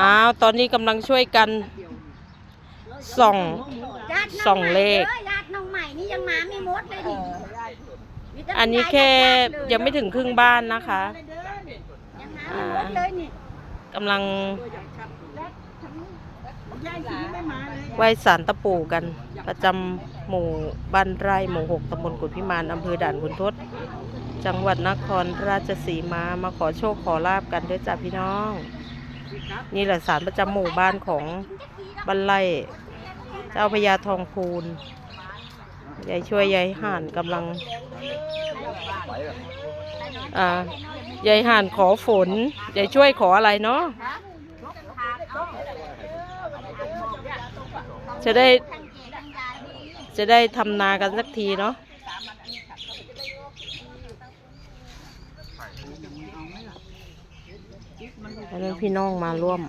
ອ້າວ ຕອນນີ້ກຳລັງຊ່ວຍກັນສ່ອງ ສ່ອງເລກ. ຍາດນ້ອງໃໝ່ນີ້ຍັງມາໄມ່ໝົດເລີຍນີ້. ອັນນີ້ແຄ່ຍັງໄມ່ເຖິງຄຶ່ງບ້ານນະຄະ. ຍັງມາໄມ່ໝົດເລີຍນີ້. ອ່າ ກຳລັງໄຫວ້ສານຕະປູກັນ ປະຈຳໝູ່ບ້ານໄຮ່ ໝູ່ຫົກ ຕຳບົນກຸນພິມານ ອຳເພີດ່ານຂຸນທົດ ຈັງຫວັດນະຄອນລາຊະສີມາ. ມາຂໍໂຊກຂໍລາບກັນເດີຈ້າພີ່ນ້ອງ. ນີ້ແຫຼະສານປະຈຳໝູ່ບ້ານຂອງບ້ານໄຮ່ ເຈົ້າພະຍາທອງພູນ. ຍາຍຊ່ວຍ ຍາຍຫ່ານກຳລັງ ອ່າ ຍາຍຫ່ານຂໍຝົນ ຍາຍຊ່ວຍຂໍອະໄລເນາະ? ຈະໄດ້ ຈະໄດ້ທຳນາກັນສັກທີເນາະ. ອັນນັ້ນພີ່ນ້ອງມາຮ່ວມ